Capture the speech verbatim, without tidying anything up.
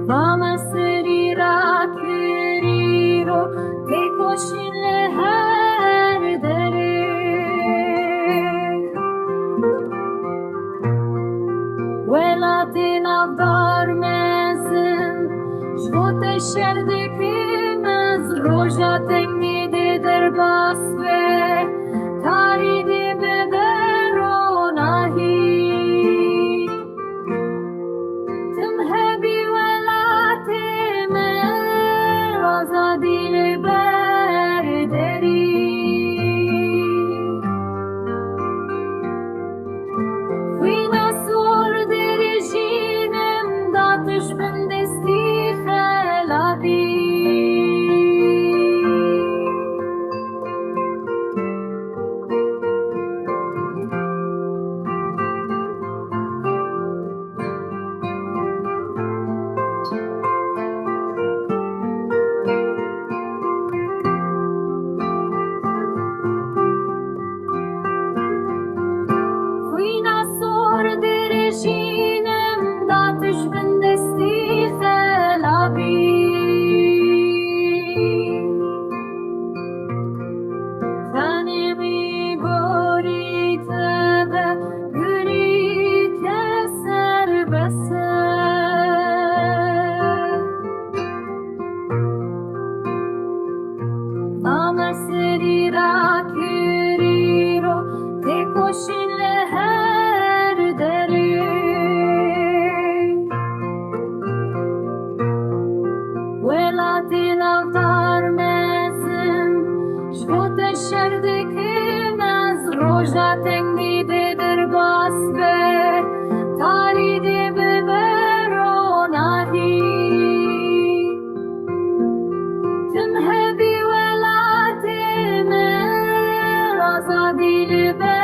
Ba me serî rakirî ro, têkoşîn li her derê. Welatê navdar mezin, ji bo te şer dikim ez, roja tengî dê derbas be, tarî dê bibe ronahî. Tim hebî welatê me, azadî li ber derî. Xwîna sor dirêjînim, da tu ji bin destî xelabî. Xwîna sor dirêjînim, da tu ji bin destî xelabî. Tenê wî gorî te be, gurî te serbest e. Ba me serî rakirî ro, têkoşîn li her derê. Welatê navdar mezin, ji bo te şer dikim ez, roja tengî dê derbas be, tarî dê bibe ronahî. Tim hebî welatê me, azadî li ber